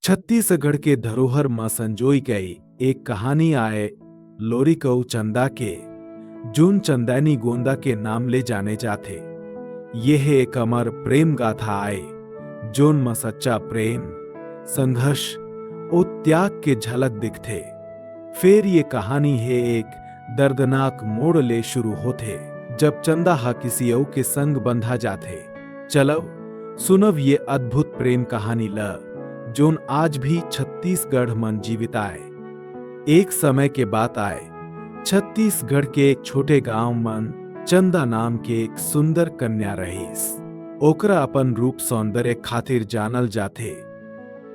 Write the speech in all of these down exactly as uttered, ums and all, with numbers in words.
छत्तीसगढ़ के धरोहर म संजोई गई एक कहानी आय लोरिक अउ चंदा के, जोन चंदैनी गोंदा के नाम ले जाने जाथे। ये हे एक अमर प्रेम गाथा आय, जोन म सच्चा प्रेम, संघर्ष अउ त्याग के झलक दिखथे। फेर ये कहानी हे एक दर्दनाक मोड़ ले शुरू होथे, जब चंदा ह किसी अउ के संग बंधा जाथे। चलव सुनव ये अद्भुत प्रेम कहानी ल, जोन आज भी छत्तीसगढ़ मन जीवित आय। एक समय के बात आय, छत्तीसगढ़ के एक छोटे गांव मन चंदा नाम के एक सुंदर कन्या रहिस। ओकरा अपन रूप सौंदर्य खातिर जानल जाथे।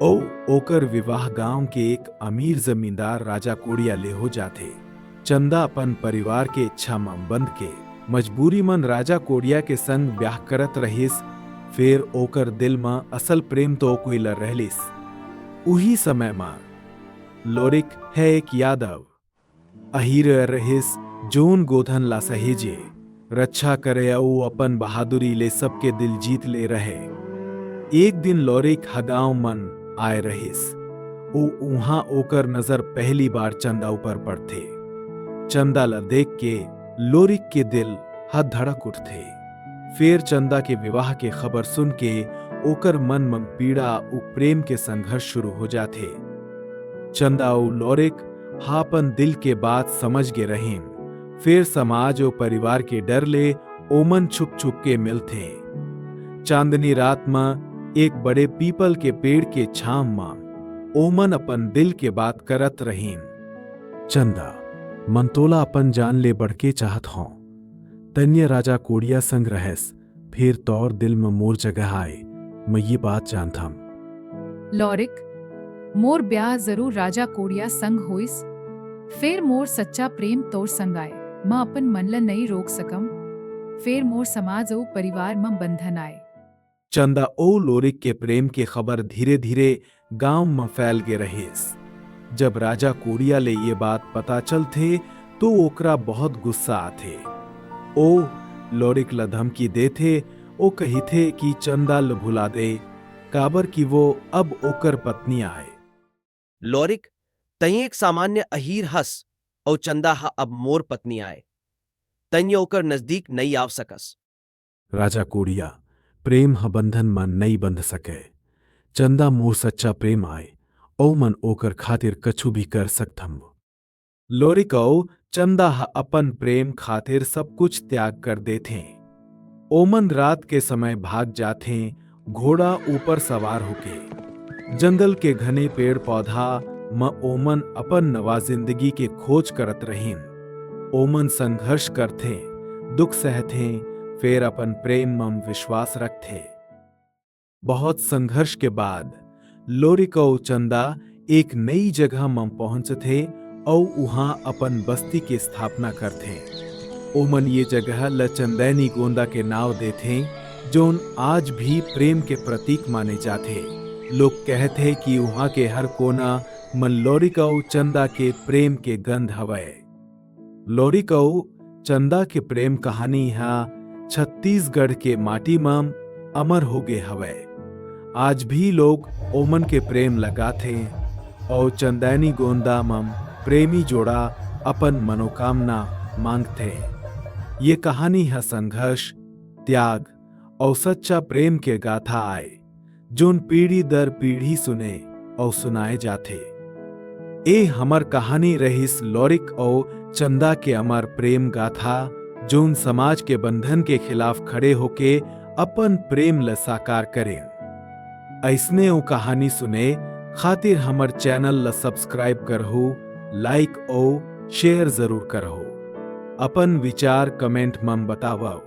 ओ ओकर विवाह गांव के एक अमीर जमींदार राजा कोड़िया ले हो जाथे। चंदा अपन परिवार के इच्छा म बंध के मजबूरी मन राजा कोड़िया के संग ब्याह करत रहिस। फेर ओकर दिल म असल प्रेम तो कोई ल रहलिस। उही समय म लोरिक हे एक यादव अहीर रहिस, जोन गोधन ला सहेजे, रक्षा करे अउ अपन बहादुरी ले सबके दिल जीत ले रहे। एक दिन लोरिक ह गांव मन आय रहिस। ओ उहां ओकर नजर पहली बार चंदा ऊपर पड़थे। चंदा ला देख के लोरिक के दिल ह धड़क उठथे। फेर चंदा के विवाह के खबर सुन के ओकर मन म पीड़ा अउ प्रेम के संघर्ष शुरू हो जाथे। चंदा अउ लोरिक ह अपन दिल के बात समझ गे रहिन। फेर समाज अउ परिवार के डर ले ओमन छुप-छुप के मिलथें। चांदनी रात म एक बड़े पीपल के पेड़ के छांव म ओमन अपन दिल के बात करत रहिन। चंदा, मन तोला अपन जान ले बढ़के चाहत हौं। तैं ह राजा कोड़िया संग रहेस, फेर तोर दिल म मोर जगह आय, मैं ये बात जानथंव। लोरिक, मोर ब्याह जरूर राजा कोड़िया संग होइस, फेर मोर सच्चा प्रेम तोर संग आय। मैं अपन मन ल नइ रोक सकंव, फेर मोर समाज अउ परिवार म बंधन आय। चंदा अउ लोरिक के प्रेम के खबर धीरे-धीरे गांव म फैल गे रहिस। जब राजा कोड़िया ले ये बात पता चलथे, तो ओकरा बहुत गुस्सा आथे। ओ लोरिक ल धमकी देथे, ओ कहिथे कि चंदा ल भुला दे, काबर कि वो अब ओकर पत्नी आय। लोरिक, तैं एक सामान्य अहीर हस, अउ चंदा ह अब मोर पत्नी आय। तैं ह ओकर नजदीक नइ आव सकस। राजा कोड़िया, प्रेम ह बंधन म नइ बंध सकय। चंदा मोर सच्चा प्रेम आय, अउ मन ओकर खातिर कछु भी कर सकथंव। लोरिक अउ चंदा ह अपन प्रेम खातिर सब कुछ त्याग कर देथें। ओमन रात के समय भाग जाथें, घोड़ा ऊपर सवार होके। जंगल के घने पेड़-पौधा म ओमन अपन नवा जिंदगी के खोज करत रहिन। ओमन संघर्ष करथें, दुख सहथें, फेर अपन प्रेम म विश्वास रखथें। बहुत संघर्ष के बाद लोरिक अउ चंदा एक नई जगह म पहुंचथे अउ उहां अपन बस्ती के स्थापना करथे। ओमन ये जगह ल चंदैनी गोंदा के नाव देथे, जोन आज भी प्रेम के प्रतीक माने जाथे। लोग कहथे कि उहां के हर कोना म लोरिक अउ चंदा के प्रेम के गंध हवय। लोरिक अउ चंदा के प्रेम कहानी ह छत्तीसगढ़ के माटी म अमर होगे हवय। आज भी लोग ओमन के प्रेम ल गाथे अउ चंदैनी गोंदा म प्रेमी जोड़ा अपन मनोकामना मांगथे। ये कहानी ह संघर्ष, त्याग अउ सच्चा प्रेम के गाथा आय, जोन पीढ़ी दर पीढ़ी सुने अउ सुनाए जाथे। ए हमर कहानी रहिस लोरिक अउ चंदा के अमर प्रेम गाथा, जोन समाज के बंधन के खिलाफ खड़े होके अपन प्रेम ल साकार करें। अइसने अउ कहानी सुने खातिर हमर channel ल subscribe करहू, like अउ share जरूर करहू। अपन विचार comment म बतावव।